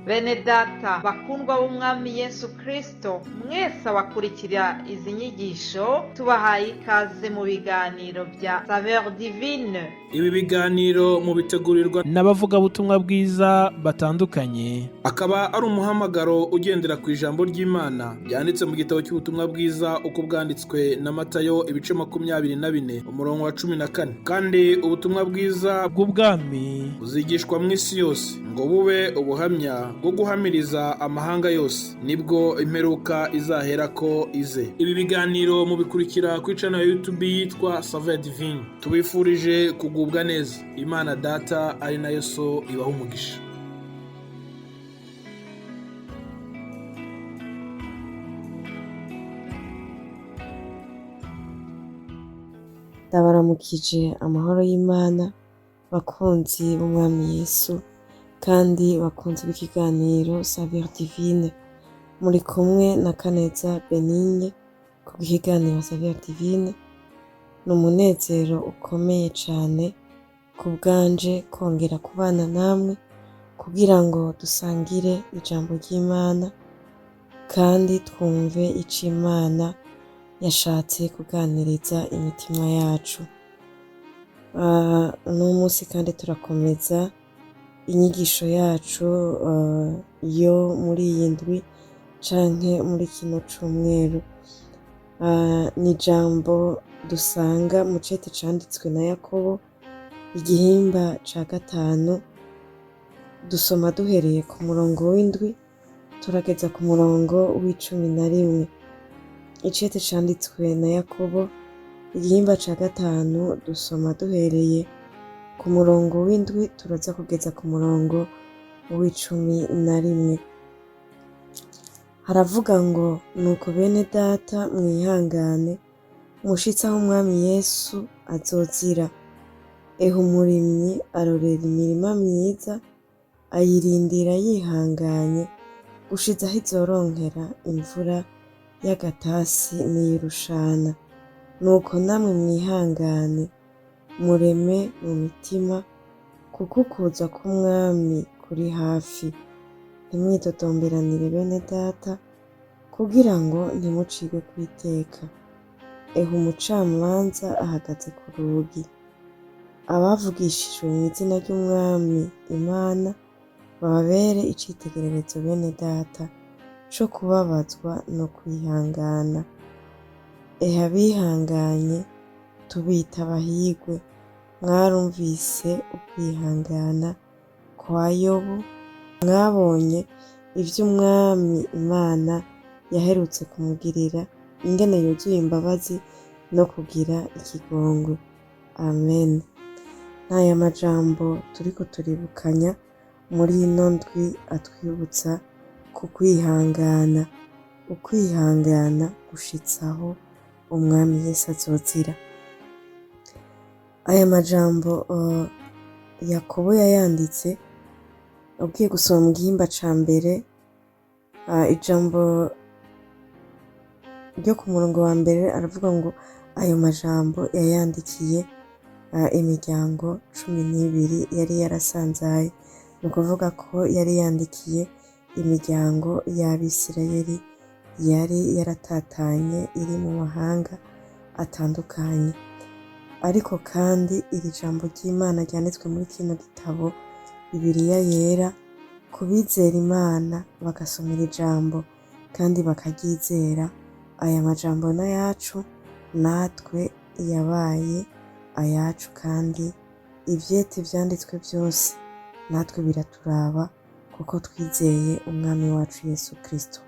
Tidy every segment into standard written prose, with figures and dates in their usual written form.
Bene data bakundwa b'Umwami Yesu Kristo, mwese abakurikira izi nyigisho, tubahaye ikaze mu biganiro bya Saveur Divine. Ibi biganiro mubitegurirwa n'abavugabutumwa bwiza batandukanye. Akaba ari umuhamagaro ugendera ku ijambo ry'Imana ryanditse mu gitabo cy'ubutumwa bwiza uko bwanditswe na Matayo, ibice 24, umurongo wa 14. Kandi ubutumwa bwiza bw'ubwami buzigishwa mu isi yose ngo bube ubuhamya bwo guhamiriza amahanga yose, nibwo imperuka izaherako ize. Ibi biganiro mubikurikira kuri channel ya YouTube yitwa Saveur Divine. Tubifurije kugubwa neza. Imana Data ari nayo So ibaha umugisha. Ndabaramukije amahoro y'Imana, bakunzi b'Umwami Yesu kandi bakunzi b'ikiganiro Saveur Divine. Muri kumwe na Kaneza Benigne ku kiganiro Saveur Divine. Ni umunezero ukomeye cane ku bwanje kongera kubana namwe kugira ngo dusangire ijambo ry'Imana kandi twumve ico Imana yashatse kuganiriza imitima yacu. Uno munsi kandi turakomeza inyigisho yacu yo muri iyi ndwi canke muri kino cumweru. Ni ijambo dusanga mu cete canditswe na Yakobo, igihimba ca gatanu, dusoma duhereye ku murongo w'indwi turageza ku murongo w'icumi na rimwe. Icete canditswe na Yakobo, igihimba ca gatanu, dusoma duhereye ku murongo w'indwi turaza kugeza ku murongo w'icumi na rimwe. Haravuga ngo: "Nuko bene data, mwihangane mushitse aho Umwami Yesu azozira. Ehe, umurimyi arorera imirima myiza, ayirindira yihanganye gushiza aho izoronkera imvura y'agatasi n'iy'urushana. Nuko namwe mwihangane, mureme mu mitima, kuko ukuza k'Umwami kuri hafi. Ntimwidodomberanire, bene data, kugira ngo ntimucirwe kw'iteka. Ehe, umucamanza ahagaze ku rugi. Abavugishijwe mu izina ry'Umwami Imana bababere icitegererezo, bene data, co kubabazwa no kwihangana. Ehe, abihanganye tubita abahigwe. Mwarumvise ukwihangana kwa Yobu, mwabonye ivy'Umwami Imana yaherutse kumugirira, ingene yuzuye imbabazi no kugira ikigongwe." Amen. N'aya majambo turiko turibukanya muri ino ndwi atwibutsa ku kwihangana, ukwihangana gushitsaho Umwami Yesu azozira. Aya majambo Yakobo yayanditse, ugiye gusoma mu gihimba ca mbere, ijambo ryo ku murongo wa mbere, aravuga ngo ayo majambo yayandikiye imiryango 12 yari yarasanzaye. Ni ukuvuga ko yari yandikiye imiryango y'Abisirayeli yari yaratatanye iri mu mahanga atandukanye. Ariko kandi iri jambo ry'Imana ryanditswe muri kino gitabo Bibiliya Yera, ku bizera Imana bagasomera ijambo kandi bakaryizera, aya majambo n'ayacu natwe, yabaye ayacu, kandi ivyete vyanditswe byose natwe biraturaba kuko twizeye Umwami wacu Yesu Kristo.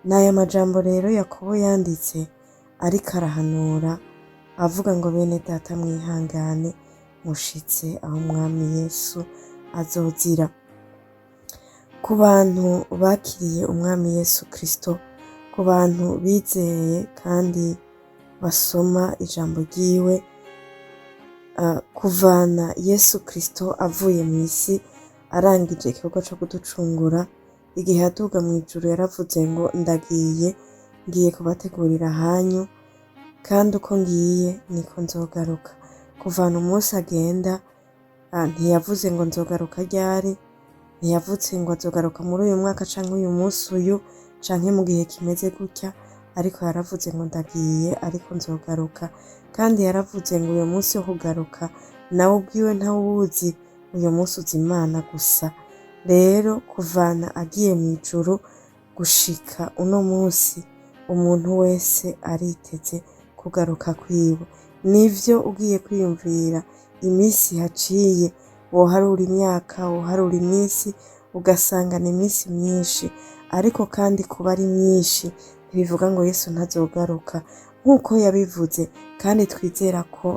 N'aya majambo rero Yakobo yanditse ariko arahanura avuga ngo: "Bene data, mwihangane mushitse aho Umwami Yesu azozira." Ku bantu bakiriye Umwami Yesu Kristo, ku bantu bizeye kandi basoma ijambo ryiwe, kuvana Yesu Kristo avuye mu isi arangije igikorwa co kuducungura, igihe yaduga mu ijuru yaravuze ngo: "Ndagiye, ngiye kubategurira ahanyu, kandi uko ngiye niko nzogaruka." Kuvana umunsi agenda, ntiyavuze ngo nzogaruka ryari. Ntiyavuze ngo azogaruka muri uyu mwaka canke uyu munsi uyu canke mu gihe kimeze gutya, ariko yaravuze ngo ndagiye ariko nzogaruka. Kandi yaravuze ngo uyu munsi wo kugaruka nawe ubwiwe ntawuwuzi, uyu munsi uzi Imana gusa. Rero kuvana agiye mw'ijuru gushika uno munsi, umuntu wese ariteze kugaruka kwiwe. Nivyo ugiye kwiyumvira iminsi haciye, woharura imyaka, woharura iminsi, ugasanga ni iminsi myinshi. Ariko kandi kuba ari myinshi ntibivuga ngo Yesu ntazogaruka nk'uko yabivuze, kandi twizera ko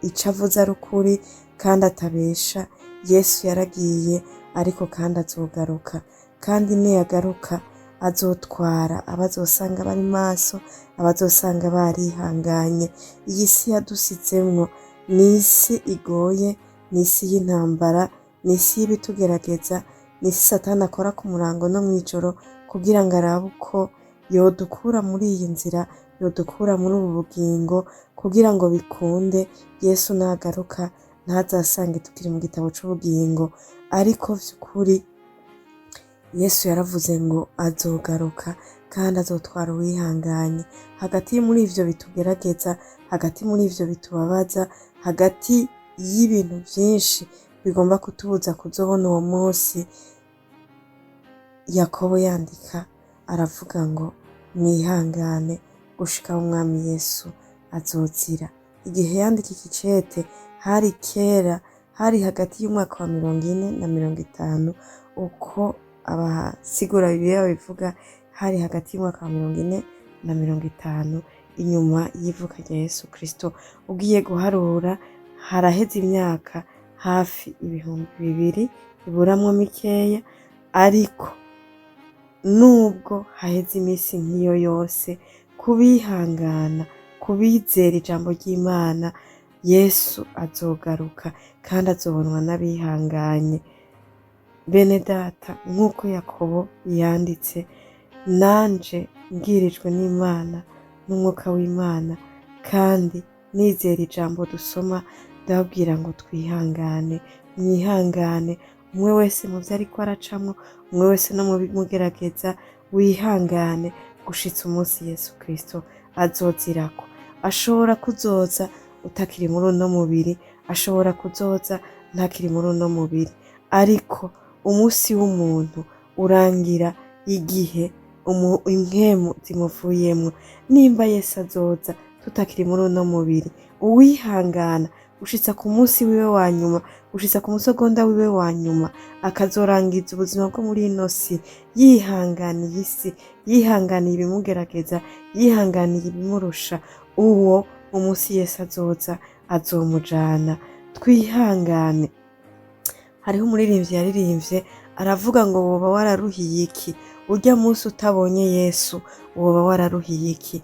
ico avuze ari ukuri kandi atabesha. Yesu yaragiye ariko kandi azogaruka, kandi niyagaruka azotwara abazosanga bari maso, abazosanga barihanganye. Iyi si yadusizemwo ni isi igoye, ni isi y'intambara, ni isi y'ibitugerageza, ni isi Satani akora ku murango no mw'ijoro kugira ngo arabe uko yodukura muri iyi nzira, yodukura muri ubu bugingo, kugira ngo bikunde Yesu nagaruka ntazasange tukiri mu gitabo c'ubugingo. Ariko vy'ukuri Yesu yaravuze ngo azogaruka kandi azotwara uwihanganye. Hagati muri ivyo bitugerageza, hagati muri ivyo bitubabaza, hagati y'ibintu vyinshi bigomba kutubuza kuzobona uwo munsi, Yakobo yandika aravuga ngo mwihangane gushika aho umwami Yesu azozira. Igihe yandika iki cete hari kera, hari hagati y'umwaka wa 40 na 50, uko abasigura Bibiliya babivuga, hari hagati y'umwaka wa 40 na 50 inyuma y'ivuka rya Yesu Kristo. Ugiye guharura haraheze imyaka hafi 2000 iburamwo mikeya, ariko nubwo haheze iminsi nk'iyo yose, kubihangana, kubizera ijambo ry'Imana, Yesu azogaruka kandi azobonwa n'abihanganye. Bene data, nk'uko Yakobo yanditse, nanje mbwirijwe n'Imana n'umwuka w'Imana, kandi nizera ijambo dusoma, ndababwira ngo twihangane, mwihangane, umwe wese mu vyo ariko aracamwo, umwe wese no mu bimugerageza, wihangane gushitsa umunsi Yesu Kristo azozirako. Ashobora kuzoza utakiri muri uno mubiri, ashobora kuzoza ntakiri muri uno mubiri, ariko umunsi w'umuntu urangira igihe impwemu zimuvuyemwo. Nimba Yesu azoza tutakiri muri uno mubiri, uwihangana gushitsa ku munsi wiwe wa nyuma, gushitsa ku musogonda wiwe wa nyuma, akazorangiza ubuzima bwo muri ino si yihanganiye isi, yihanganiye ibimugerageza, yihanganiye ibimurusha, uwo umunsi Yesu azoza azomujana. Twihangane. Hariho umuririmbyi yaririmbye aravuga ngo woba wararuhiye iki urya munsi utabonye Yesu, woba wararuhiye iki?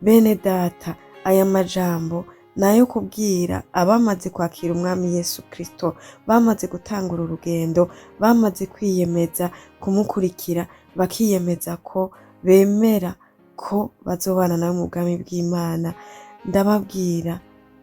Bene data, aya majambo nayo kubwira abamaze kwakira umwami Yesu Kristo, bamaze gutangura urugendo, bamaze kwiyemeza kumukurikira, bakiyemeza ko bemera ko bazobana nawe mu bwami bw'Imana. Ndababwira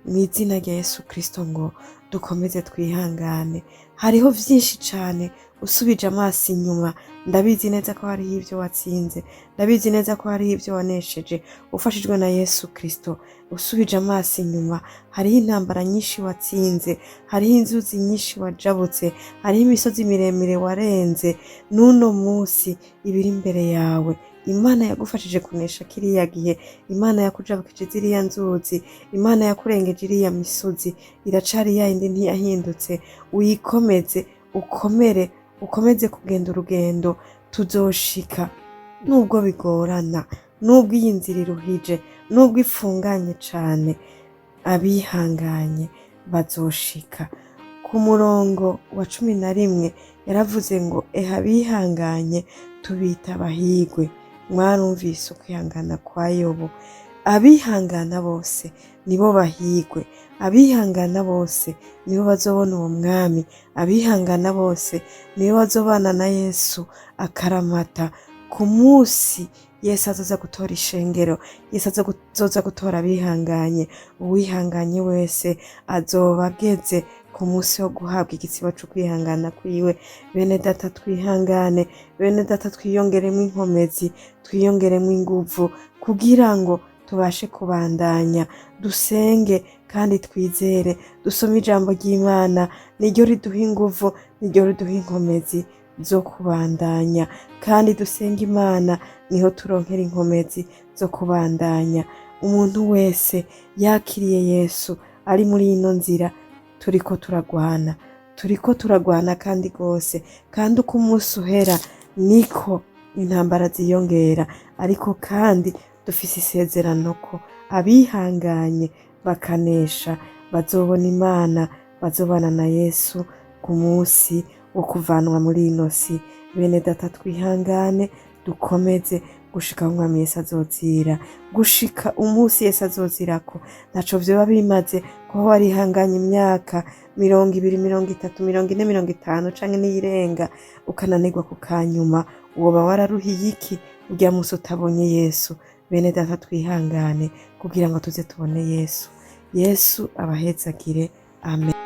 mu izina rya Yesu Kristo ngo dukomeze twihangane. Hariho vyinshi cane usubije amaso inyuma, ndabizi neza ko hariho ivyo watsinze, ndabizi neza ko hariho ivyo wanesheje ufashijwe na Yesu Kristo. Usubije amaso inyuma hariho intambara nyinshi watsinze, hariho inzuzi nyinshi wajabutse, hariho imisozi miremire warenze. N'uno munsi ibiri imbere yawe, Imana yagufashije kunesha kiriya gihe, Imana yakujabukije ziriya nzuzi, Imana yakurengeje iriya misozi, iracari yayindi ntiyahindutse. Uyikomeze, ukomere, ukomeze kugenda urugendo, tuzoshika. Nubwo bigorana, nubwo iyi nzira iruhije, nubwo ifunganye cane, abihanganye bazoshika. Ku murongo wa 11 yaravuze ngo eha abihanganye tubita abahigwe. Mwarumvise ukwihangana kwa Yobu. Abihangana bose nibo bahigwe, abihangana bose nibo bazobona uwo mwami, abihangana bose nibo bazobana na Yesu akaramata. Ku munsi Yesu azoza gutora ishengero, Yesu azoza gutora abihanganye, uwihanganye wese azoba ageze ku munsi wo guhabwa igitsibo co kwihangana kwiwe. Bene data, twihangane. Bene data, twiyongeremo inkomezi, twiyongeremo inguvu kugira ngo tubashe kubandanya. Dusenge kandi twizere, dusome ijambo ry'Imana, niryo riduha inguvu, niryo riduha inkomezi zo kubandanya. Kandi dusenge Imana, niho turonkera inkomezi zo kubandanya. Umuntu wese yakiriye Yesu ari muri ino nzira, turiko turagwana, turiko turagwana kandi rwose. Kandi uko umunsi uhera niko intambara ziyongera, ariko kandi dufise isezerano ko abihanganye bakanesha bazobona Imana, bazobana na Yesu ku munsi wo kuvanwa muri ino si. Bene data, twihangane, dukomeze gushika aho Umwami Yesu azozira. Gushika umunsi Yesu azozirako, ntaco vyoba bimaze kuba warihanganye imyaka 20, 30, 40, 50 canke n'iyirenga, ukananirwa ku kanyuma. Woba wararuhiye iki urya munsi utabonye Yesu? Bene data, twihangane kugira ngo tuze tubone Yesu. Yesu abahezagire. Amen.